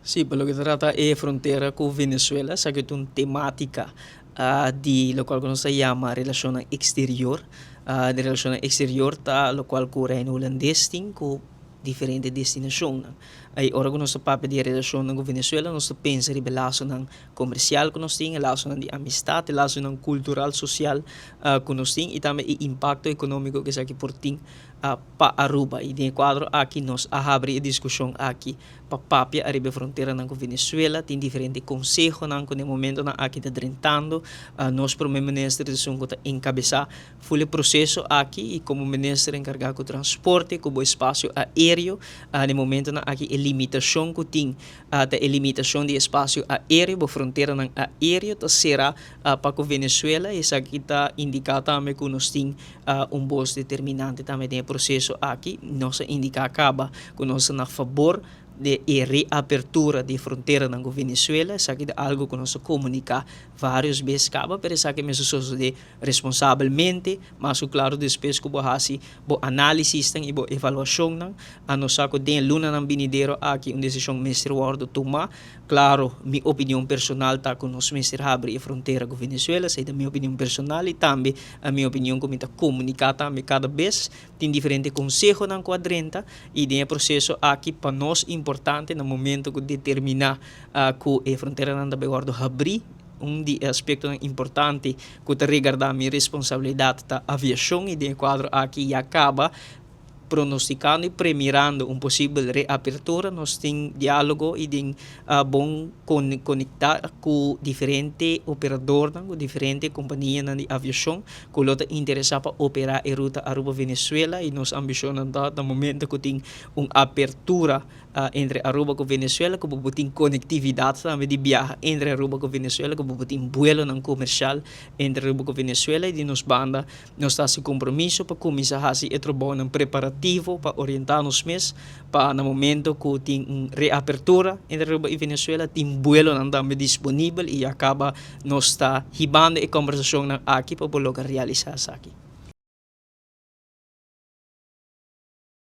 Sí, pa loke ta trata e frontera ku Venezuela, esaki ta un temátika di lokual ku nos ta yama relashonnan eksterior. Di relashonnan eksterior ta lokual ku Reino Hulandes tin ku diferente destinashonnan. I ora ku nos ta papia di e relashonnan ku Venezuela, nos ta pensa riba e lasonan komersial ku nos tin, e lasonan di amistat, e lasonan kultural, sosial ku nos tin i tambe e impakto ekonómiko ku esaki por tin pa Aruba. I den e kuadro aki nos a habri e diskushon aki pa papia ariba e fronteranan ku Venezuela. Tin diferente konsehonan ku na e momentonan aki ta drentando. Nos Prome Minister ta esun ku ta enkabesá ful e proseso aki i komo minister enkargá ku transporte, ku bo espasio aéreo. Na e momentonan aki e limitashon ku tin ta e limitashon di espasio aéreo, bo fronteranan aéreo ta será pa ku Venezuela. Esaki ta indiká tambe ku nos tin un bos determinante tambe den e proseso aki. Nos a indiká kaba ku nos ta na fabor di e reapertura di e fronteranan ku Venezuela. Esaki ta algu ku nos a komuniká vários bes kaba, pero esaki mester sosodé responsabelmente, mas ku klaru despues ku bo hasi bo análisisnan i bo evaluashonnan. A nos sa ku den e lunanan binidero aki un desishon mester wòrdu tumá. Claro, mi opinion personal ta cu nos mester habri e frontera cu Venezuela, esey ta mi opinion personal y tambe mi opinion cu mi ta comunica tambe cada bes. Tin diferente consehonan cu a drenta y den e proceso aki pa nos importante na momento cu determina cu e fronteranan ta bay wordo habri, un di e aspectonan importante cu ta regarda mi responsabilidad ta aviacion y den e cuadro aki ya caba Pronosticando y premirando un posibel reapertura, nos tin dialogo y den bon conecta cu diferente operadornan, cu diferente companianan di aviacion cu lo ta interesa pa opera e ruta Aruba-Venezuela y nos ambicionnan ta na momento cu tin un apertura entre Aruba cu Venezuela cu bo por tin conectividad tambe di biaha entre Aruba cu Venezuela, cu bo por tin buelonan comercial entre Aruba cu Venezuela y di nos banda Nos ta hasi kompromiso pa kuminsá hasi e trabounan preparativo pa orientá nos mes pa na momento ku tin un reapertura entre Aruba i Venezuela tin buelonan tambe disponibel i ya kaba nos ta hibando e kombersashonnan aki pa por logra realisá esaki.